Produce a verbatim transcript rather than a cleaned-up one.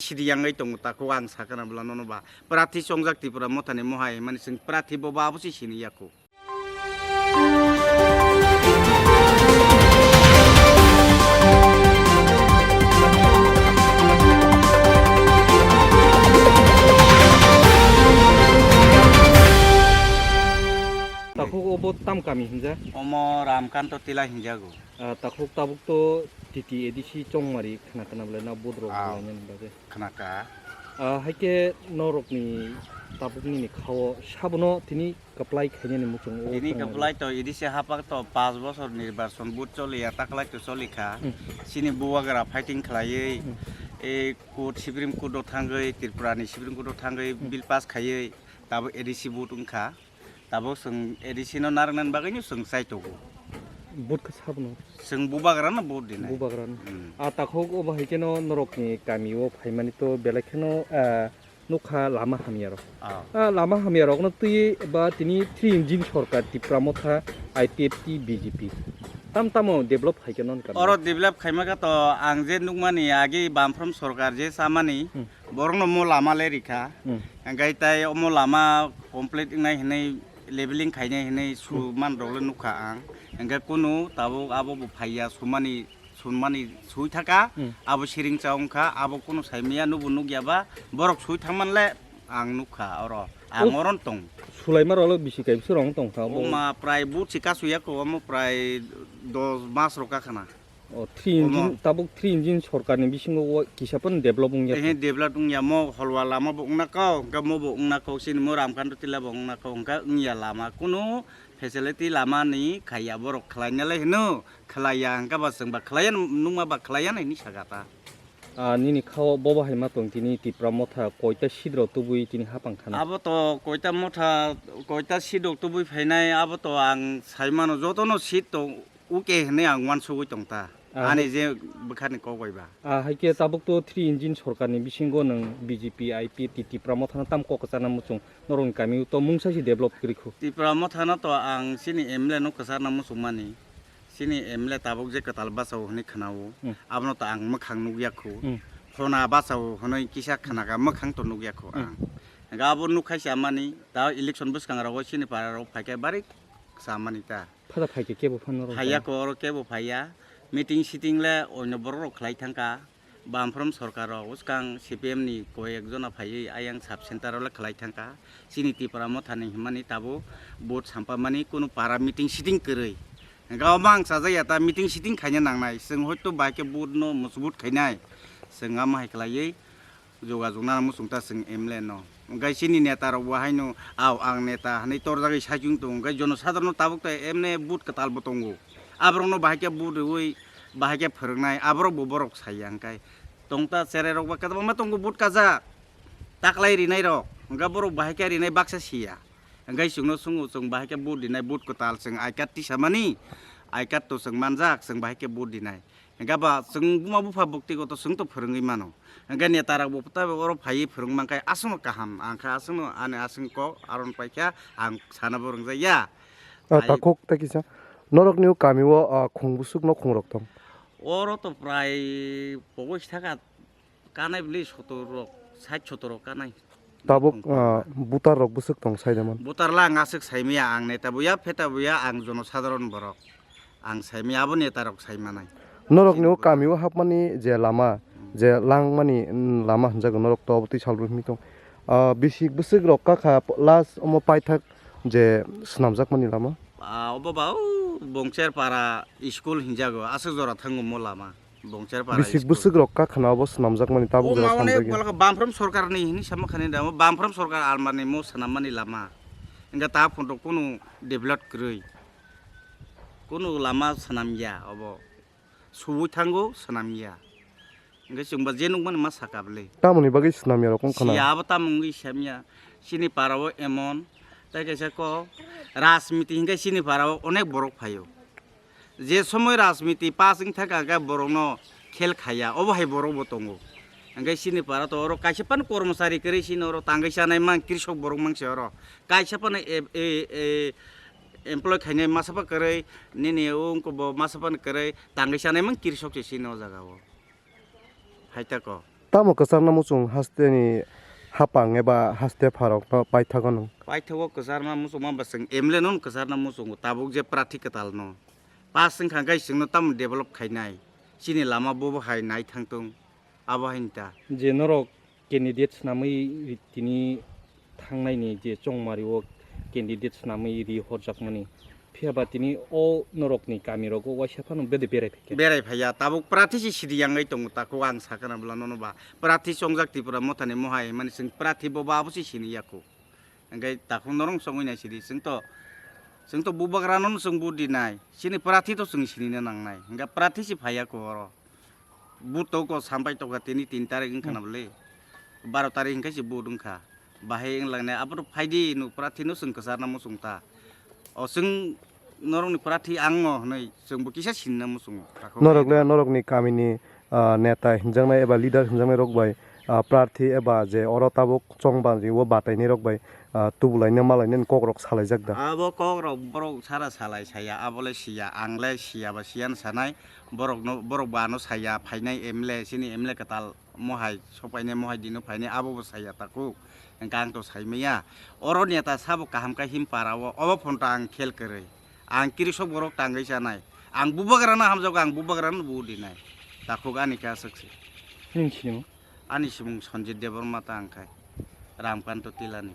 Sidi yangwi tongo takhuk ang sakha na bwla nono ba. Prathi chongjak Tipra Mothani mohai hwnmani chwng prathi bo ba abo se sini yaku. Takhuk obo tam kami hinja? Omo Ramkanto Tila hinjago. Ah, takhuk tabuk to T T A D C Chongmari khna khna bwlai na vote rok Ah. bwlai nani bagwi. Khna ka. Ah, hai khe norokni tabuk nini khao sabono tini kwplai khainani muchung o Tini khna kwplai to A D C hapak to panch bosor nirbachon vote choli ya taklai to choli kha. Hmm. Chini bubagra fighting khlaiwi Hmm. e court Supreme Court o thangwi Tripura ni Supreme Court o thangwi Hmm. bill pass khaiwi tabuk A D C vote wngkha. Tabuk chwng A D C no narwknani bagwino chwng chai tongo. Vote khe sabono? Chwng bubagrano vote dinai. Bubagrano. Hmm. A takhuk obo hai kheno norokni kamio phaimani to belai kheno, ah, nukha lama hamyarok. Ah. Ah, lama hamyarokno twi ba tini three engine sorkar Tipra Motha, I P F T, B J P. Tam tamo develop hai kheno nukha. Oro develop khaima kha to ang je nukmani agi Bamfrom sorkar je chamani Hmm. borokno mo lama le rikha. Hmm. Hingke tai omo lama complete wngnai hinui leveling khainai hinui Hmm. suman rok le nukha ang. Hingke kunu tabuk abo bo phaiya sumani, sumani sui thaka, Hmm. abo siring cha wngkha, abo kunu saimaya nubo nukya ba, borok sui thangman le ang nukha oro. Ang Oh. Oron tong. Sulaima rok le bisi kaibisa rok tongkha bo. Oma prai but si kasu yako, omo prai dos mas rok kakhana. O, three engine, Omo. Tabuk three engine sorkarni bisingo o kisa phano develop wngya Ehe, kho. Develop wngya, mo holwa lama bo wngna kok, hwnkhe mo bo wngna kok, chini mo Ramkando Tila bo wngna kok, hwnkhe wngya lama. Kunu facility lama ni khaiya borok khlaina le hino, khlaiya hwnkhe ba chwng ba khlaiya, nungma ba khlaiya hinwi sakha ta. Ah, nini khao bobo hai ma tong tini Tipra Motha koita seat rok tubui tini hapang khana. Abo to koita motha, koita seat rok tubui phainai, abo to ang sai mano jotono seat to OK hinui ang uansugui tong ta. Ah, Ani hai- je bwkhani kok bai ba. Ah, hai khe tabuk to three engine sorkarni bisingo nwng B J P, I P F T, Tipra Mothano tam kok kwchana muchung norokni kamio to mungsa se develop kwrwi kho. Tipra Mothano to ang chini M L A no kwcharna muchung mani. Chini M L A tabuk je kwtal bachao hinui khwnao. Hmm. Abono to ang mwkhang nukya kho. Hmm. Phona bachao hinui kisa khwnaka mwkhang to nukya kho Hmm. ang. Hwnkhe abo nukkhai se amani ta election bwskango rogo chini para rok phaikhe bari kwcha mani ta. Phada phaikhe kebo phano rw Phaiya kha. Ko oro kebo phaiya. Meeting sitting le oino borok rok khlai thangkha. Bamfrom sorkar rok bwskang C P M ni koi ek jona phaiwi ayang sub center o le khlai thangkha. Chini Tipra Motha ni hwnmani tabuk vote sampamani kunu para meeting sitting kwrwi. Hwnkhe omo ang chajakya ta meeting sitting khaina nangnai. Chwng hoito bai khe vote no mosbut khainai. Chwng amo hai khlaiwi. Jogajog nana muchung ta chwng M L A no. Hwnkhe chini neta rok bo haino, "Ao, ang neta," hinui torjagwi saichung tongo. Hwnkhe jono sadharon no tabuk tai M L A vote kwtal bo tongo. Aborok no bahai khe vote rwui, bahai khe phwrwngnai, aborok bo borok saiya hwnkhe. Tong ta cherai rok ba kwbangma tongo vote kajak. Taklai rinai rok. Hwnkhe borok bahai khe rinai baksa siya. Hwnkhe chwngno swngo chwng bahai khe vote rinai, vote kwtal chwng I card tisamani, I card to chwng manjak, chwng bahai khe vote rinai. Hingke ba chwng buma bupha bwkti koto chwng to phwrwngwi mano. Hingke neta rok bo tai oro phaiwi phwrwng mankai aswkno kaham, ang kha aswkno ani aswk kok aron paikha ang sana bo rwngjakya. Ah, Ai- takhuk ta kisa. Norokni o kami o, ah, khung bwswk no khung rok tong? Oro to prai pogo sithaka kanai bwlwi sotor rok, sait sotor rok kanai. Tabuk, ah, butar rok bwswk tong sai da man? Butar la ang aswk saimaya, ang neta buya, pheta buya, ang jono sadharon borok. Ang saimaya abo neta rok sai manai. Norok ni o kami o hapmani je lama, je langmani, mm, lama hinjago norok to obotwi sal rwmi tong. Ah, bisi bwswk rok kakha last omo paithak je swnamjakmani lama? Ah, obo ba o Bongcher para school hinjago, aswk jora thango mo lama. Bongcher para Bisik school. Bwswk rok kakhana obo swnamjakmani tabuk O jora ma one samjagya. Palka Bamfrom sorkar ni hini sama khani da, Bamfrom sorkar almani mo swnam mani lama. Hingke ta phunto kunu develop kwrwi. Kunu lama swnam ya obo. Subui thango swnam ya. Hingke chwngba je nukmani ma saka bwle. Tamoni bagwi swnam ya rok wng khana. Siya abo tamoni wngwi siyam ya. Chini para o emon. Tai kaisa ko rajniti hingke chini para o onek borok phaio. Je somoi rajniti pass wng thangkha, hwnkhe borokno khel khaiya, obo hai borok bo tongo. Hwnkhe chini para to oro kaisa phano kormochari kwrwi, chini oro tangwi chanai mang, krisok borok mang se oro. Kaisa phano e, e, e, employ khainai masa pha kwrwi, nini o wngkha bo masa phano kwrwi, tangwi chanai mang krisok se chini o jaga o. Hai tako. Tamo kwchangma muchung hasteni hapang eba haste pharokno paithago nwng? Paithago kwchangma muchungma ba chwng M L A no kwchangma muchungo, tabuk je prathi kwtalno pass wngkha khe chwngno tamo develop khainai, chini lama bobo hai nai thangtung, abo haini ta. Je norok candidate swnamwi tini thangnaini je chongmario candidate swnamwi ri horjakmani, phiya ba tini o norokni kamirogo waisa phano bede berai phaikha? Berai phaiya, tabuk prathi se sidi yangwi tongo, takhuk ang sakha na bwla nono ba prathi chongjak Tripura mothani mohai hwnmani chwng prathi bobo abo se sini yaku. Hingke takhuk norok songwi nai sidi, chwng to, chwng to bubagrano chwng vote dinai, chini prathi to chwng sinina nangnai, hingke prathi se phaiya ko oro. Vote to ko sampai tokha tini tin tarik wngkha na bwle, baro tarik hingke se vote wngkha, bahai wnglangnai abo to phaidi nwng prathi no chwng kwcharna muchung ta. O chwng norokni prathi ang no hwnwi chwngbo kisa sinina muchungo. Takhuk norok le norokni kamini ah, neta hinjaknai eba leader hinjaknai rok bai, ah, prarthi eba je oro tabuk chongmani o batainai rok bai, ah, tubulaina malaina ni kok rok salaijak da? Abo kok rok borok sara salai saya, abo le siya, ang le siya ba siya no sanai, borok no, borok bo ano saya, phainai M L A, chini M L A kwtal mohai, sopainai mohai dino phainai, abo bo saya takhuk, hingke ang to saimaya. Oro neta sabo kaham khe him para o, obo phone ta ang khel kwrwi. Ang kirisok borok tangwi chanai. Ang bubagrano hamjago, ang bubagrano bo dinai. Takhuk ani khe aswk se. Nini sinimung? Ani simung Sanjit Debbarma ta ang khai. Ramkanto Tilani.